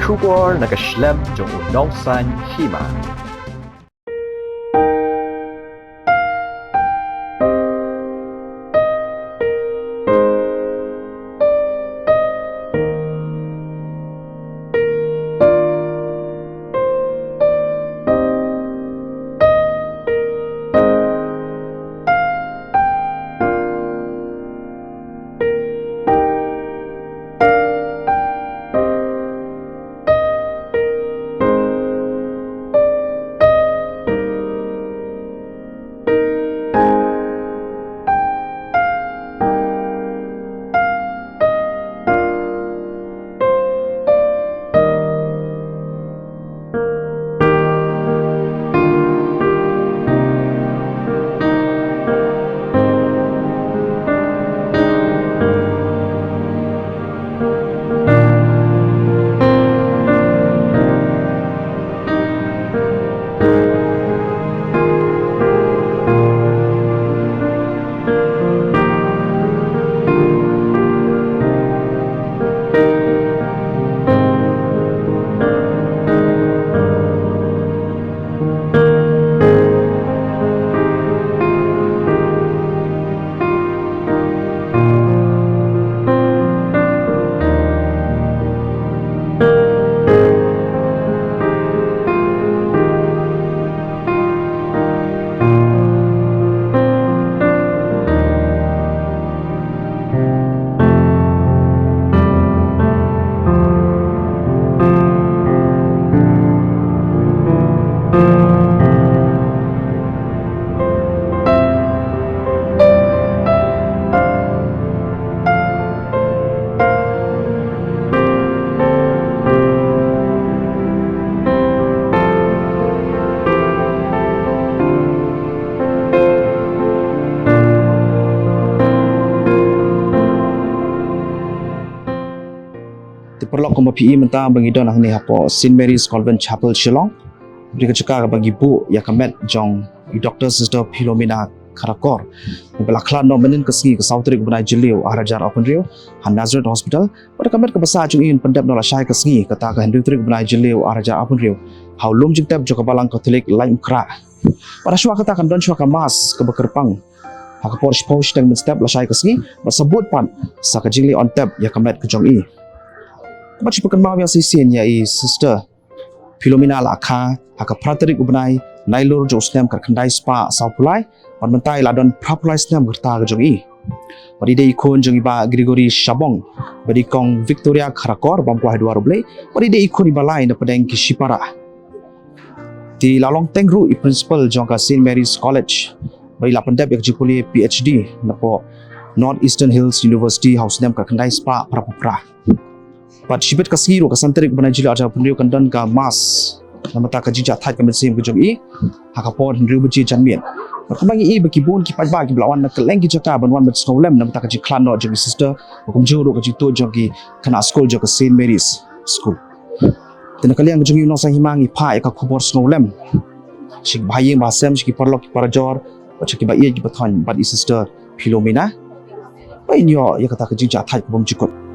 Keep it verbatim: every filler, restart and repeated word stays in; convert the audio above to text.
Khubor na ka shlem jong u Nongsaiñ Hima. Te paralok, kumba phi i mynta ba ngi don hangne hapoh Saint Mary's Convent Chapel Shillong. Bad ka jaka kaba ngi buh ïa ka met jong i Doctor Sister Philomena Kharakor, ba la khlad noh mynhynnin ka sngi ka saw tarik u bnai Jylliew arhajar arphew hynriew ha Nazareth Hospital. Bad ka met kaba sah jong i yn pyndep noh lashai ka sngi, kata ka hynriew tarik u bnai Jylliew arhajar arphew hynriew, ha u lum jingtep jong ka Balang Katholik Laitumkhrah. Bad shuwa kata kan don shuwa ka Mass kaba kyrpang ha ka por shiphew shiteng mynstep lashai ka sngi, bad sa bud pat sa ka jingleh on tep ïa ka met ka jong i. Bad shu pynkynmaw biang shisien, ïa i Sister Philomena la kha ha ka phra tarik u bnai Nailur jong u snem khatkhyndai spah sawphew lai, bad mynta i la don phraphew lai snem ka rta ka jong i. Bad i dei i khun jong i Bah Gregory Shabong bad i Kong Victoria Kharakor, bam kwah ha duwar U Blei. Bad i dei i khun iba lai na pdeng ki shipara. Te i la long teng ruh i principal jong ka Saint Mary's College, bad i la pyndep ïa ka jingpule PhD napoh North Eastern Hills University ha u snem khatkhyndai spah phraphew phra. Bad shibit ka sngi ruh, ka san tarik u bnai Jylliew arhajar arphew hynriew, kan don ka Mass namar ka jingjahthait ka mynsiem ka jong i ha ka por hynriew baje janmiet. Bad kumba ngi i ba ki bun ki paidbah kiba la wan na kylleng ki jaka ban wan ban sngewlem namar ka jingkhlad noh jong i Sister, bad kumjuh ruh ka jingtuid jong ki khynnah skul jong ka Saint Mary's School. Te na ka liang ka jong ngi u Nongsaiñ Hima, ngi phah ïa ka khubor sngewlem sha ki bahaïing bahasem, sha ki paralok ki parajor, bad sha kiba ïeit kiba thoiñ bad i Sister Philomena, ba in ïoh ïa kata ka jingjahthait ka bymjukut.